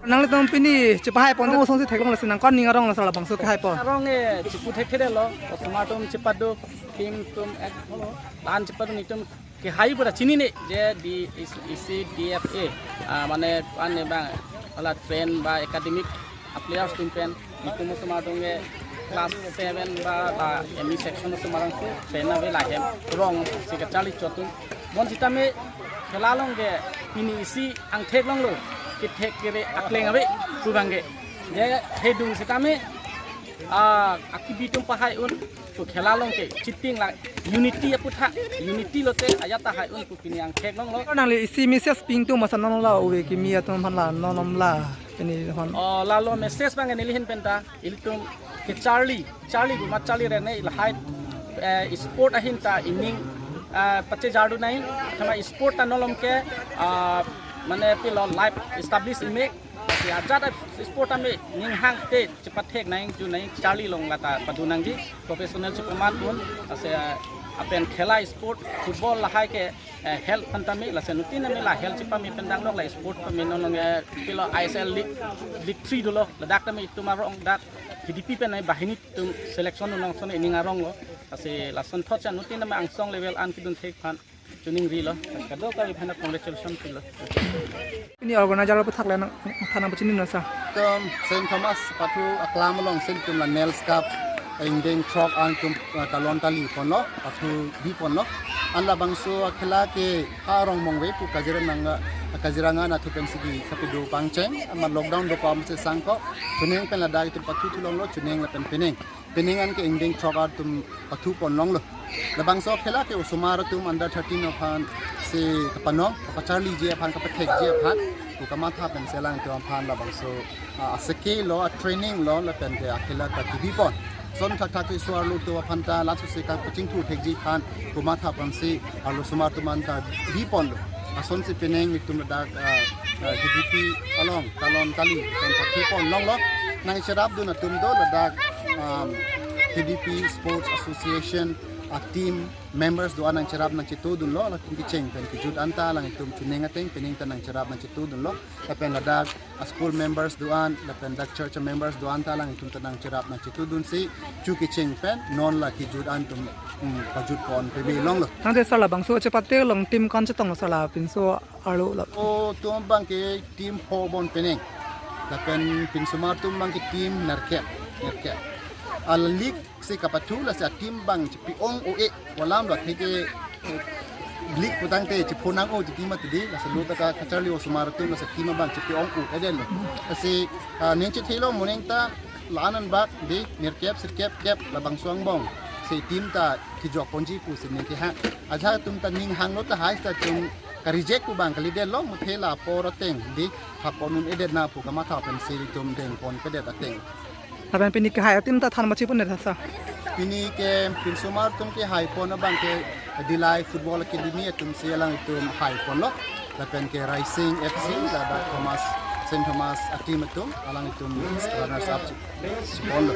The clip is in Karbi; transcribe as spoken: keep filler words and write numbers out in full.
Nanglitum pini chepahai pon asonsi theklong lasi nangkok aning arong lo sir labangso kehai pon. Arong e chipu thekthedetlo, osomar atum chepado, team atum ek, la-an chepado, netum kehai pura chinine je di isi, isi D F A, ah, mane ane bang, hala train ba academic, ah, players atum pen, netum osomar atum ke class seven ba la M E section osomar atum pen ave lahem rong si kacharli chot atum. Bonsitame khela along ke pini isi angthek longlo, kethek kere akleng ave pu abang ke. Je hedung sitame, ah, akibi atum pahai un, to khela along ke cheating la, unity aputhak, unity lote ajat tahai un pu pini angthek longlo. Nangli isi message ping atum masa non la ove kimi atum aphan la non om la pini aphan. Oh, lalo message abang neli ahin penta, ilitum kacharli, charli pu ma charli rene lahai, eh, sport ahin ta ining, eh, pachejardun nangji, thama sport ta nolom ke, ah, mane pilo life establish ime, si ajat sport ame ninghang te chepathek nangji, ju nangji, charli along lata padu nangji, professional chepamat un, ase, ah, lapen khela sport, football lahai ke, eh, health aphan tame, lasi nuttin tame la health chepame pen dang lok la sport pame non long, eh, pilo I S L League, League three dolo, ladak tame itum arong dak K D P pen nai banghini atum selection un nangson ining arong lo, lasi lasonthot si nuttin tame angsong level an kedun thek aphan choningrilo, kadokave aphan congratulation pilo. Pini organizer aputhak le nang than nangpachini non sir. Itum Saint Thomas pathu aklam along si itum la Nels Cup, ingdeng throk an itum, eh, talon tali ponlo, pathu bi ponlo. An labangso akhela ke arong mongve pu Kaziranga, Kaziranga anatthu pen sigi kapido pangcheng, amat lockdown do pam si sangkok, chuning pen ladak itum pathu thulonglo, chuning lapen pining. Pining an ke ingdeng throk atum pathu pon longlo. Labangso akhela ke osomar atum under thirteen aphan si kapanong, kapacharliji aphan, kapathekji aphan pu kamatha pen si alangtum aphan labangso, ah, aseke lo, atraining lo, lapen ke akhela kachibi pon. Ason thakthak ke so arlo atum aphan ta laso si kapachingthur thekji aphan pu matha pon si arlo osomar atum aphan ta bi ponlo. Asonsi pining itum ladak, ah, ah, K D P along talon tali pen pathu pon longlo. Nangcherapdun atum do ladak, um, K D P Sports Association a-team members do-an nangcherap nangchetodunlo, latum kecheng pen kejut anta alangtum chuning ateng pining ta nangcherap nangchetodunlo. Lapen ladak a-school members do-an, lapen dak church members do-an ta alangtum ta nangcherap nangchetodunsi, chu kecheng pen non la kejut an atum, um, pajut pon pebe longlo. Nangte sir labangso chepate along team ko-an chetong sir lapinso arlo la? O, atum abang ke team pho bon pining. Lapen pinsomar atum abang ke team nerkep, nerkep. A league si kapathu lasi a-team abang chepi-ong un-e, alam lo atheke, eh, league putangte chepho nang un-e team atidi, lasi lo ta ka, kacharli osomar atum lasi team abang chepi-ong un-edetlo. Lasi, ah, ning chethelo moning ta la-an anbak di nerkep sirkep kep labangso angbong si team ta kejok ponji pusi ning kehang. Ajahak atum ta ning hanglo tahai ta atum ka-reject pu abang kalidetlo, muthe la apor ateng di thap pon un-edet na pu kamatha pen si itum deng ponpedet ateng. Lapen pini kehai a-team ta than machi pon det sir? Pini ke pinsomar atum kehai pon abang ke Dillai Football Academy atum si alangtum hai ponlo. Lapen ke Raising F C, ladak Thomas, Saint Thomas a-team atum, alangtum runners up si ponlo.